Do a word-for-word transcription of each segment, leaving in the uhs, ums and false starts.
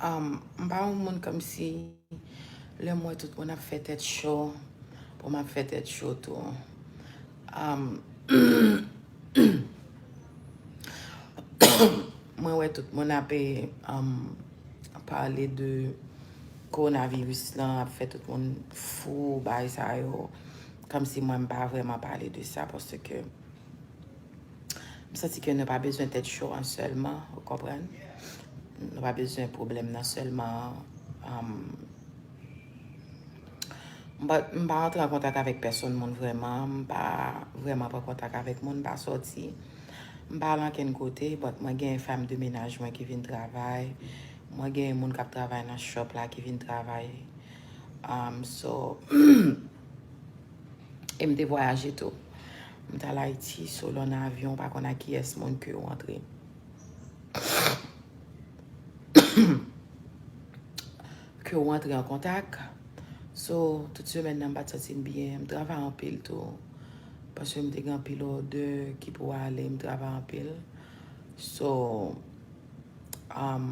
Um, m pa yon moun kòmsi lè m wè tout moun ap fè tèt cho, pou m ap fè tèt cho tou. Um, mwen wè tout moun ap um, pale de kowonaviris lan, ap fè tout moun fou, bagay sa yo. Kòmsi mwen m pa vrèman pale de sa paske m santi ke nou pa bezwen tèt cho an sèlman, ou konprann? Nou pa bezwen pwoblèm nan sèlman. Um, m pa, m pa antre an kontak avèk pèsonn moun vrèman, m pa vrèman pran kontak avèk moun, m pa sòti. M pa al ankenn kote, but mwen gen fanm de menaj mwen ki vin travay. Mwen gen moun k ap travay nan shop la ki vin travay. Um, so, e m te vwayaje tou. M t al Ayiti, so lè w nan avyon, w pa konn ak kiyès moun ke w antre. Ke w antre an kontak. So, tout semèn nan, m pa t santi m byen. M travay anpil tou. Paske m te gen anpil òdè ki pou ale, m travay anpil. So, um,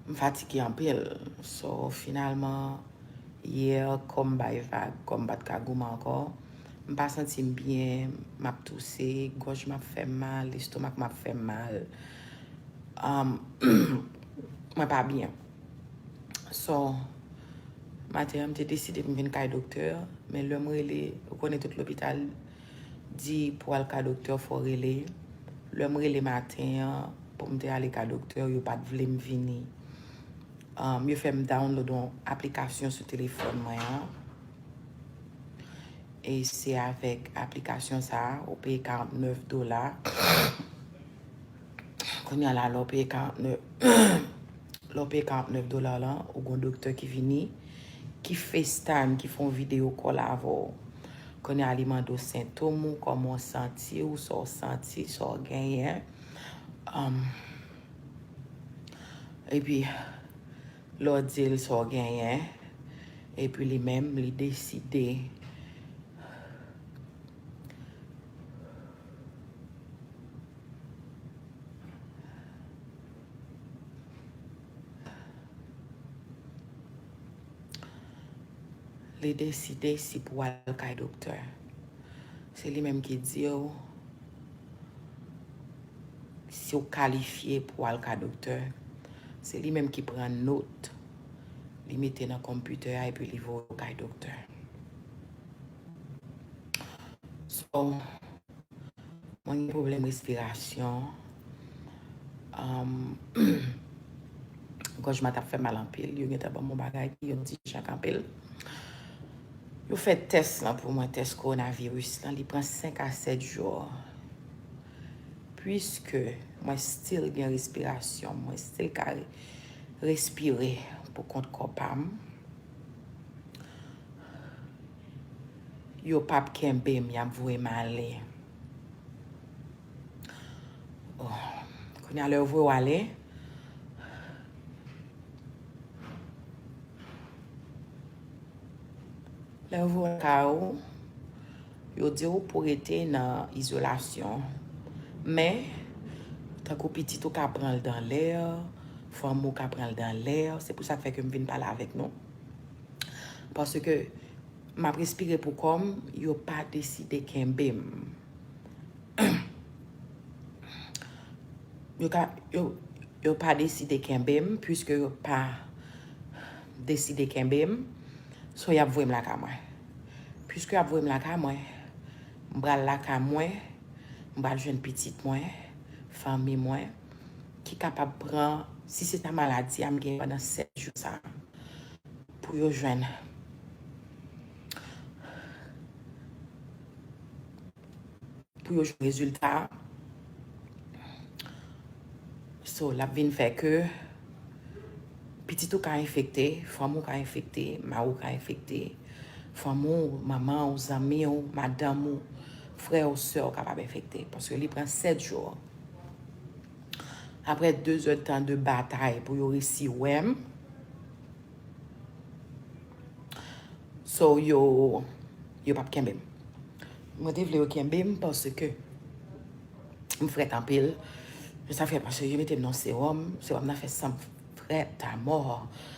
m fatige anpil. So, finalman, yè, kò m bay vag, kò m pa t ka goumen ankò. M pa santi m byen, m ap touse, gòj m ap fè m mal, lestomak m ap fè m mal. Um, mwen pa byen. So, maten an, m te deside pou m vin kay doktè, men lè m rele, ou konnen tout lopital di pou al ka doktè, fò w rele. Lè m rele maten an, pou m te ale ka doktè, yo pa t vle m vini. Um, yo fè m download yon aplikasyon sou telefòn mwen an. E se avèk aplikasyon sa a, ou peye karannèf dola. Kounye a la, lè w peye karannèf, lè w peye karannèf dola lan, ou gon doktè ki vini, ki FaceTime, ki fè yon videyo call avè w. Kounye a, li mande w sentòm ou, kòman w santi w, sa w santi, sa w genyen. Um, epi, lè w di l sa w genyen, epi li menm, li deside. Li deside si pou al kay doktè. Se li menm ki di w si w kalifye pou al ka doktè. Se li menm ki pran not, li mete nan konpitè a epi li voye w kay doktè. So, mwen gen pwoblèm respirasyon. Um, gòj mwen t ap fè mal anpil. Yo gentan ban m yon bagay ki yon ti jan kanpe l. Yo fè tès lan pou mwen, tès kowonaviris lan. Li pran senk a sèt jou. Puiske mwen still gen respirasyon, mwen still ka re- respire pou kont kò pa m. Yo p ap kenbe m, y ap voye m ale. Oh, kounye a lè yo voye w ale, lè yo voye w lakay ou, yo di w pou rete nan izolasyon. Men, tankou pitit ou ka pran l dan lè, fanmi w ka pran l dan lè, se pou sa k fè ke m vin pale avèk nou. Paske m ap respire pou kò m, yo pa deside kenbe m. Yo ka, yo, yo pa deside kenbe m, puiske yo pa deside kenbe m, so y ap voye m lakay mwen. Puiske y ap voye m lakay mwen, m pral lakay mwen, m pral jwenn pitit mwen, fanmi mwen, ki kapab pran, si se ta maladi a m gen pandan sèt jou sa a, pou yo jwenn, pou yo jwenn rezilta. So, l ap vin fè ke pitit ou ka enfekte, fanmi w ka enfekte, mari w ka enfekte, fanmi w, manman w, zanmi w, madanm ou, frè w, sè w kapab enfekte. Paske li pran sèt jou. Apre de zè tan de batay pou yo resi wè m, so, yo, yo p ap kenbe m. Mwen te vle yo kenbe m paske m frèt anpil. Men sa fè paske yo mete m nan sewòm, sewòm nan fè san m frèt amò.